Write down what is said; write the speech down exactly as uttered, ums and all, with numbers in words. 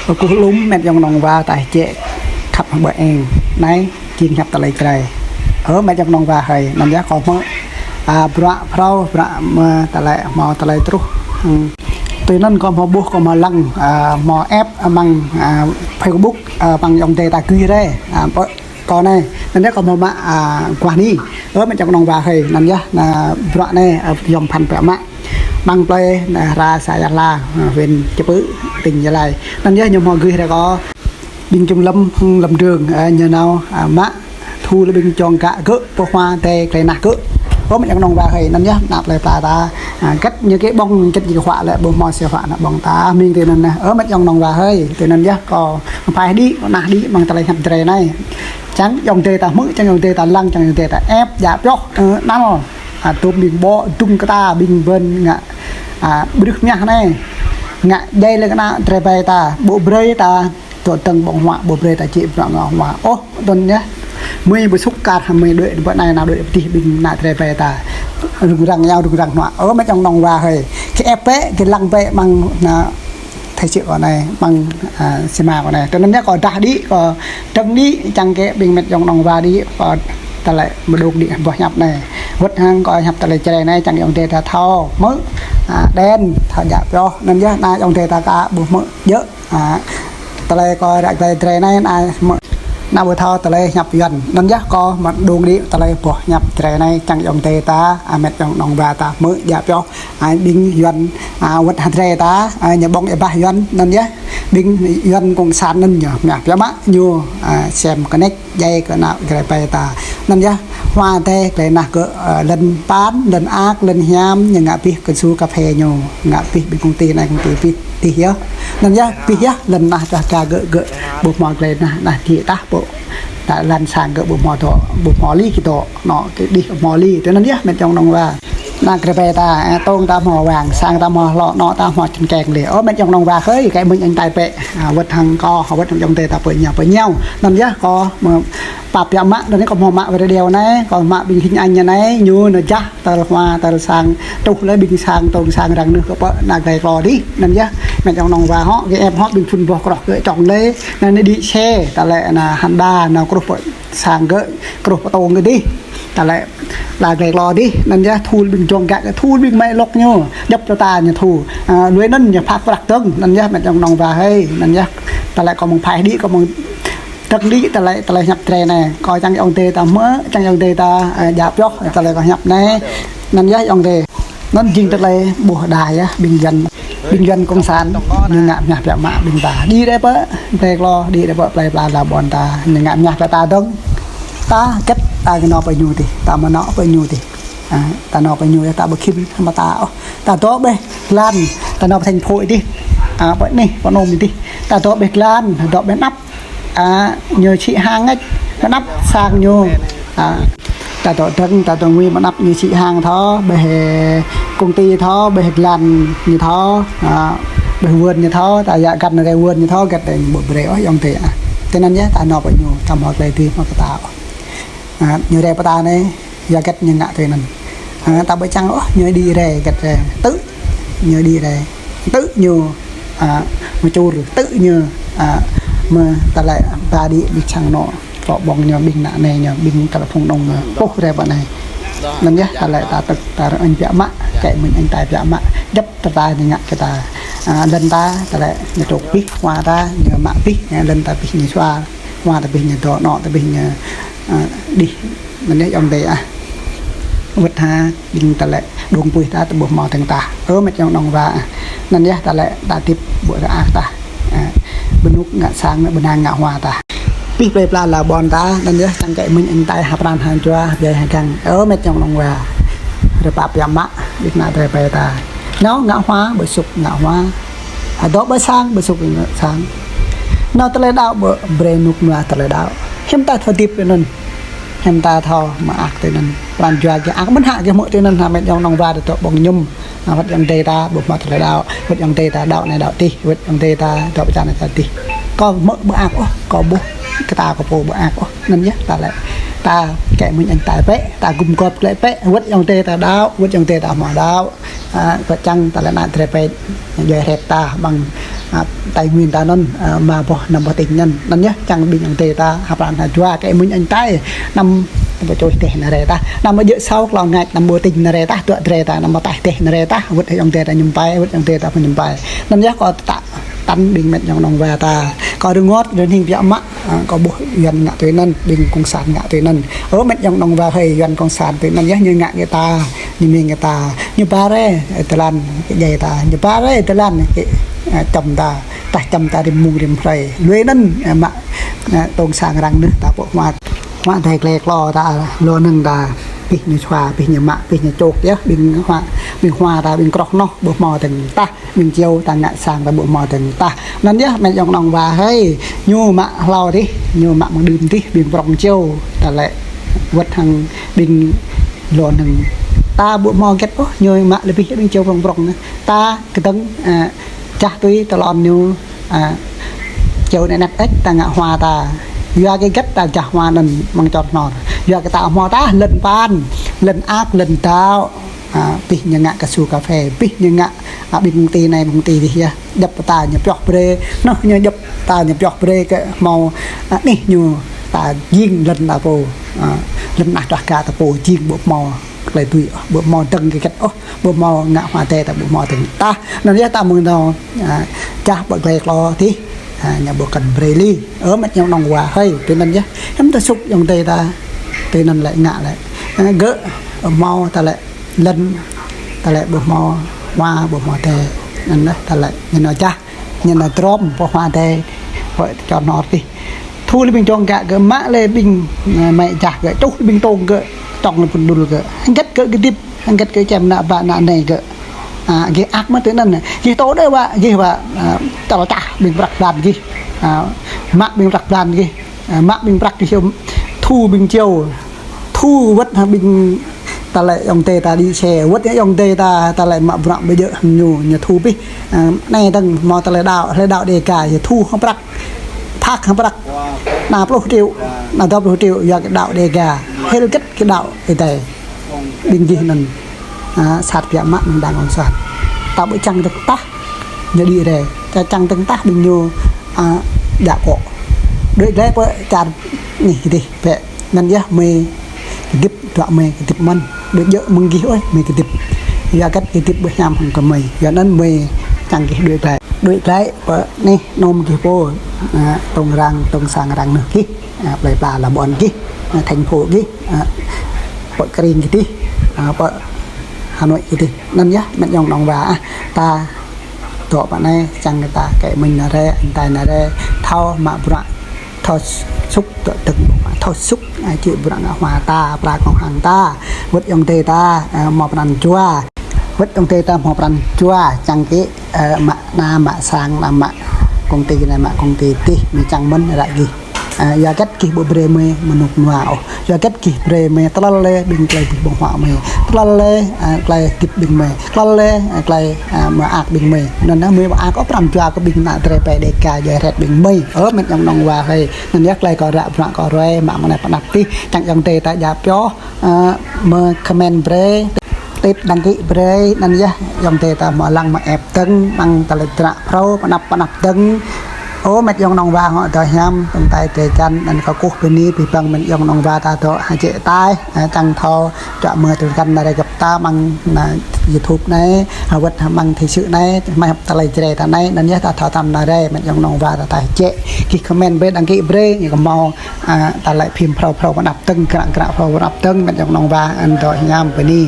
Kơkuh lŏm met yŏng nong wa ta čĕ khăp hơbơ eng. Anai jing hiăp tơlơi Jrai. Ơ met yŏng nong wa hơi, anŭn yơh kâo hmư̆, a, bruă phrâo, bruă mơ̆ tơlơi, hmâo tơlơi truh. Hmm. Tui anŭn kâo hmâo ƀuh, kâo hmâo lăng, a, hmâo ĕp amăng, a, Facebook, a, amăng yŏng adơi ta gih rai. A, pơ kâo anai, anŭn yơh kâo hmâo mă, a, guah ni. Ơ met yŏng nong wa hơi, anŭn yơh, na, bruă anai, a, yŏng phăn pĕ mă. Amăng plơi, na, hra xã Ia Hla, a, huyện Chư Pưh, tỉnh Gia Lai. Anŭn yơh ñu hmâo gih rai kâo. Ƀing Trung Lâm, Lâm Đường, a, ñu nao, a, mă, thu lĕ ƀing čong gă gơ̆, pơ hua tê klei nah gơ̆. Ơ met yŏng nong wa hơi, anŭn yơh, na plơi pla ta, a, gĕt ñu kơ ƀơ̆ng, gĕt ñu kơ huă lĕ, ƀu hmâo sĕ huă na ƀơ̆ng ta, mĭn tui anŭn nah. Ơ met yŏng nong wa hơi, tui anŭn yơh, kâo pơphai đĭ, kâo nah đĭ, amăng tơlơi hiăp Jrai anai. Čang yŏng adơi ta hmư̆, čang yŏng adơi ta lăng, čang yŏng adơi ta ĕp, djă pioh, ơ, anăl. A, tôm ƀing ƀô̆, dŭng kơ ta, ƀing ƀơ̆n ngă, a, bruă mơñah anai. Ngă djai lĕ kơ ană Jrai ƀai ta, ƀu brơi ta, tŏ tơ̆ng ƀơ̆ng huă, ƀu brơi ta čĕ bruă ngă huă. Ôh, anŭn yơh. Mơi ƀu sŭk kar hă mơi đuaĭ, ƀơi anai nao đuaĭ pơtih ƀing ană Jrai ƀai ta. Rŭng răng iâu, rŭng răng hnuă. Ơ met yŏng nong wa hơi. Kơ ĕp pĕ, kơ lăng pĕ amăng na Thái Siệu kâo anai, amăng, a, Sima kâo anai. Tui anŭn yơh kâo dah đĭ, kâo dơ̆ng đĭ, čang kơ ƀing met yŏng nong wa đĭ, kâo tơlơi mơđung đĭ boh hiăp anai. Wơ̆t hăng kâo hiăp tơlơi Jrai anai, čang yŏng adơi ta thâo hmư̆, a, đen, thâo djă pioh. Anŭn yơh, na yŏng adơi ta aka ƀu hmư̆ djơ̆. A, tơlơi kâo ră tơlơi Jrai anai, na hmư̆, na ƀu thâo tơlơi hiăp Yuan. Anŭn yơh kâo mơđung đĭ tơlơi boh hiăp Jrai anai, čang yŏng adơi ta, a, met yŏng nong wa ta hmư̆ djă pioh. A, ƀing Yuan, a, wơ̆t hă Jrai ta, a, ñu ƀơ̆ng ih bah Yuan, anŭn yơh. Ƀing Yuan cộng sản anŭn ñu, mơñah pioh mă ñu, a, sem connect djai kơ ană Jrai ƀai ta. Anŭn yơh, hua tê klei nah gơ̆, a, lŏn păn, lŏn ak, lŏn hiam, ñu ngă pih kơsu cà phê ñu, ngă pih ƀing công ty anai, công ty pih, pih yơh. Anŭn yơh, pih yơh, lŏn nah čah ča gơ̆, gơ̆, ƀu hmâo klei nah, nah djai tah ƀu. Ta lŏn sang gơ̆ ƀu hmâo dŏ, ƀu hmâo li kơ dŏ. Nŏ kơ đih mơ̆ li, tui anŭn yơh met yŏng nong wa. Ană Jrai ƀai ta, a, tong ta hmâo wang, sang ta hmâo hlŏ, nŏ ta hmâo čơkeng lĕ. Ơ met yŏng nong wa hơi, kơ mĭn eng tai pĕ, a, wơ̆t hăng kâo, wơ̆t hăng yŏng adơi ta pơñao pơñao. Anŭn yơh kâo mă pap biă mă, anŭn yơh kâo hmâo mă video anai, kâo mă ƀing hình ảnh anai, ñu nao jah, tơl hua, tơl sang, truh lĕ ƀing sang, tong sang răng nưh kơ pơ, ană Jrai klô đih. Anŭn yơh, met yŏng nong wa hŏ, kơ ĕp hŏ, ƀing phun boh kroh kơ čong lĕ, anŭn đĭ xe, ta lĕ ană Honda, nao kroh pơ sang gơ̆, kroh pơtông gơ̆ đih. Ta lĕ, ană Jrai klô đih, anŭn yơh thul ƀing čong gă gơ̆, thul ƀing mơi lŏk ñu, djŏp tơta ñu thu. A, lui anŭn ñu phak prăk dơ̆ng, anŭn yơh met yŏng nong wa hơi, anŭn yơh. Ta lĕ kâo mơ̆ng phai đĭ, kâo mơ̆ng dơ̆ng đĭ, ta lĕ, ta lĕ hiăp Jrai anai. Kâo čang yŏng adơi ta hmư̆, čang yŏng adơi ta, a, djă pioh, ta lĕ kâo hiăp anai. Anŭn yơh yŏng adơi. Anŭn jing tơlơi ƀuh đa yơh, ƀing Yuan, ƀing Yuan cộng sản, ñu ngă mơñah biă mă ƀing ta. Đĭ rai pơ, Jrai klô, đĭ rai pơ, plơi pla la ƀôn ta, ñu ngă mơñah biă ta dơ̆ng. Ta gĕt, ta kơ nao pơ ñu tih, ta mơ̆ nao pơ ñu tih. A, ta nao pơ ñu yơh, ta ƀu khĭn hmâo ta ôh. Ta dŏ ƀơi glan, ta nao pơ thành phố tih. A, pơ anih, pơ anŭn tih. Ta dŏ ƀơi glan, dŏ ƀơi anăp. A, ñu čih hăng ngăt, mơnăp sang ñu. A, ta dŏ dơ̆ng, ta dŏ ngui mơnăp ñu čih hăng thâo, ƀơi công ty thâo, ƀơi glan ñu thâo, a, ƀơi vườn ñu thâo, ta yă găn rai vườn ñu thâo, gĕt tơ̆ng ƀu brơi ôh yŏng adơi a. Tui anŭn yơh, ta nao pơ ñu, ta hmâo tơlơi tih hmâo kơ ta ôh. A, ñu rai pơ ta anai, yua gĕt ñu ngă tui anŭn. A, ta ƀu čang ôh, ñu đĭ rai, gĕt rai. Tŭ ñu đĭ rai. Tŭ ñu, a, mơčur. Tŭ ñu, a, mơ̆ ta lĕ ba đĭ ƀing sang nŏ. Tŏ ƀơ̆ng ñu ƀing ană anai ñu, ƀing ta lĕ phung nong ñu. Puh rai pơ anai. Anŭn yơh, ta lĕ ta tơ̆k, ta rơ̆ng biă mă, kơ mĭn eng tai biă mă. Djŏp tơta ñu ngă kơ ta. A, lŏn ta, ta lĕ ñu tŏk pih, hua ta, ñu mă pih, lŏn ta pih ñu sua. Hua ta pih ñu dŏ, nŏ ta pih ñu, a, đih. Anŭn yơh yŏng adơi a. Wơ̆t hă, ƀing ta lĕ đung puih ta, ta ƀu hmâo tơ̆ng ta. Ơ met yŏng nong wa a. Anŭn yơh ta lĕ ta tip ƀu rơak ta. A, ƀu nŭk ngă sang, ƀu nang ngă hua ta. Pih plơi pla la ƀôn ta, anŭn yơh čang kơ mĭn eng tai ha pran ha jua, biă ha gang. Ơ met yŏng nong wa. Rơpa biă mă, ƀing ană Jrai ƀai ta. Nao ngă hua, ƀu sŭk ngă hua. A, dŏ ƀơi sang, ƀu sŭk ngă sang. Nao tơlơi đaŏ ƀu brơi nŭk nua tơlơi đaŏ. Hiư̆m ta thâo tip tui anŭn. Hiư̆m ta thâo mơak tui anŭn. Pran jua gơ̆ ak mơ̆n hă gơ̆ hmư̆ tui anŭn hă met yŏng nong wa dŏ ƀơ̆ng mơñum. A, wơ̆t yŏng adơi ta ƀu hmâo tơlơi đaŏ. Wơ̆t yŏng adơi ta đaŏ anai đaŏ tih. Wơ̆t yŏng adơi ta dŏ pơ čar anai čar tih. Kâo hmư̆ ƀu ak ôh, kâo ƀuh kơ ta kâo pô ƀu ak ôh. Anŭn yơh ta lĕ. Ta kơ mĭn eng tai pĕ, ta gum gŏp glaĭ pĕ. Wơ̆t yŏng adơi ta đaŏ, wơ̆t yŏng adơi ta hmâo đaŏ. A, pơ čang ta lĕ ană Jrai pĕ, djuai hrĕt ta ƀăng A, Tây Nguyên ta anŭn, a, mă boh năm boh tỉnh anŭn. Anŭn yơh, čang ƀing ayŏng adơi ta, hăp răn hă jua, kơ mơ̆ng anh tai, năm, năm boh čuh teh nare ta. Năm mơ̆ jơ̆ sau klâo ngač, năm boh tỉnh nare ta, tuă dre ta, năm boh taih teh nare ta, wơ̆t ayŏng adơi ta ñăm pai, wơ̆t ayŏng adơi ta pơñăm pai. Anŭn yơh, kâo ta tăn ƀing met ayŏng nong wa ta. Kâo rơngot, rơhning biă mă, a, kâo ƀuh Yuan ngă tui anŭn, ƀing cộng sản ngă tui anŭn. Ơ, met ayŏng nong wa hơi, Yuan cộng sản tui anŭn yơh, ñu ngă kơ ta, ñu mĭn kơ ta, ñu ba rai, ơ, tơlan, kơ djai ta, ñu ba rai, tơlan, kơ, a, čăm ta, tah čăm ta rĭm mông rĭm hrơi. Lui anŭn, a, mă, a, tong sang răng nưh ta pŏk hmua, hmua tơlơi klâo ta, lŏ nưng ta, pih ñu sua, pih ñu mă, pih ñu čŏk yơh, ƀing hmua, ƀing hmua ta, ƀing kroh noh, ƀu hmâo tơng tah. Ƀing čiu ta ngă sang ta ƀu hmâo tơng tah. Anŭn yơh met ayŏng nong wa hơi. Ñu mă hlâo dih, ñu mă mơ̆ng đưm dih, ƀing prŏng čiu. Ta lĕ wơ̆t hăng ƀing lŏ nưng. Ta ƀu hmâo hơget ôh, ñu mă lĕ ƀing čiu prŏng prŏng. Ta kơdơ̆ng, a, čah tui tơlŏn ñu, a, čiu nĕ nĕt ĕč ta ngă hmua ta. Yua kơ hơget ta čah hmua anŭn mơ̆ng čŏt hnor. Yua kơ ta hmâo ta lŏn pan, lŏn ak, lŏn dŏ. A, pih ñu ngă kơsu kơphê, pih ñu ngă, a, ƀing công ty anai, ƀing công ty dih yơh. Djŏp ta ñu pioh brơi, noh ñu djŏp ta ñu pioh brơi kơ hmâo, a, anih ñu ta jing lŏn ta pô, a, lŏn ah čuah ka ta pô jing ƀu hmâo tơlơi tui ôh, ƀu hmâo dơ̆ng kơ hơget ôh, ƀu hmâo ngă hmua tê ta ƀu hmâo tơng tah. Anŭn yơh ta mơ̆ng anŭn, a, čah ƀơi tơlơi klâo dih, a, ñu ƀu kăn brơi li. Ơ, met ayŏng nong wa hơi, tui anŭn yơh. Hiư̆m ta sŭk ayŏng adơi ta, tui anŭn lĕ ngă lĕ. A, gơ̆, ơ, hmâo ta lĕ lŏn, ta lĕ ƀu hmâo hmua, ƀu hmâo tê. Anŭn yơh, ta lĕ ñu nao čah, ñu nao trom, pŏk hmua tê, pŏk čŏt hnor dih. Thu lĕ ƀing čong gă gơ̆, mă lĕ ƀing, a, mă čah gơ̆, čuh lĕ ƀing tong gơ̆, čŏng lĕ pơdul gơ̆. Hơget gơ̆ kơdip, hơget gơ̆ čem ană ƀă ană anai gơ̆. A, gih ak mă tui anŭn. Gih tŏ đơi wa, gih wa, a, čal čah ƀing prăk blan gih. A, mă ƀing prăk blan gih. A, mă ƀing prăk gih, thu ƀing čiu. Thu wơ̆t hă ƀing ta lĕ ayŏng adơi ta đi xe. Wơ̆t ayŏng adơi ta, ta lĕ mă bruă ƀu djơ̆ hăng ñu, ñu thu pih. A, anai dơ̆ng hmâo tơlơi đaŏ, tơlơi đaŏ Đêga, ñu thu hăng prăk. Phak hăng prăk. Ană pluh triệu, ană dua pluh triệu, yua kơ đaŏ Đêga. Hil hơget kơ đaŏ Ơi Adai. Ƀing gih anŭn, a, sat biă mă mơ̆ng đảng cộng sản. Ta ƀu čang tơng tah, ñu đĭ rai. Ta čang tơng tah ƀing ñu, a, djă kŏ. Đuaĭ glaĭ pơ čar anih dih, bĕ. Anŭn yơh mơi kơdip, dua mơi kơdip mơ̆n. Ƀu djơ̆ mơ̆ng gih ôh, mơi kơdip. Yua hơget kơdip ƀu hiam hăng kơ mơi. Yua anŭn mơi čang gih đuaĭ glaĭ. Đuaĭ glaĭ pơ anih nôm gih pô, a, tong răng, tong sang răng nưh gih. A, plơi pla lăm ƀôn gih, a, thành phố gih, a, pơ kring gih dih, a, pơ Hà Nội gih dih. Anŭn yơh, met ayŏng nong wa, a, ta dŏ pơ anai, čang kơ ta kơ mơ̆ng anai rai, anai rai, thâo mă bruă, thâo sŭk dŏ dơ̆ng, thâo sŭk, a, či bruă ngă hmua ta, pla kông hăng ta, wơ̆t ayŏng adơi ta, a, hmâo pran jua, wơ̆t ayŏng adơi ta hmâo pran jua, čang kơ, a, mă ană, mă sang, ană mă công ty anai, mă công ty dih, mơi čang mơ̆n ră gih. A, yua hơget gih ƀu brơi mơi mơnŭk nua ôh. Yua hơget gih brơi mơi tơlơi lĕ ƀing tơlơi ƀuh ƀơ̆ng huă mơi. Tơlơi lĕ, a, tơlơi hơdip ƀing mơi. Tơlơi lĕ, a, tơlơi, a, mơak ƀing mơi. Anŭn anai mơi mơak ôh pran jua kơ ƀing ană drơi pĕ Đêga jai ret ƀing mơi. Ơ, met ayŏng nong wa hơi. Anŭn yơh tơlơi kâo ră bruă kâo ruai, mă mơ̆ng anai pơanăp dih. Čang ayŏng adơi ta djă pioh, a, mơi comment brơi. Tip đăng ký brơi, anŭn yơh, ayŏng adơi ta hmâo lăng mă ĕp dơ̆ng, mơ̆ng tơlơi dră phrâo, pơanăp, pơanăp dơ̆ng. Ơ, met ayŏng nong wa hŏ dŏ hiam, tơm tai tê čan, anŭn kâo kơkuh bơni, abih bang met ayŏng nong wa ta dŏ ha jĕ tai, a, čang thâo, čuă mơi tơlơi kăn anai rai gơ̆p ta, mơ̆ng anai YouTube anai, ha wơ̆t mơ̆ng thời sự anai, mơ̆ng tơlơi Jrai ta anai, anŭn yơh ta thâo tơm anai rai, met ayŏng nong wa ta tai jĕ. Gih comment brơi, đăng ký brơi, ñu kơ hmâo, a, tơlơi phim phrâo phrâo pơanăp dơ̆ng, kră kră phrâo pơanăp dơ̆ng, met ayŏng nong wa, anŭn dŏ hiam bơni.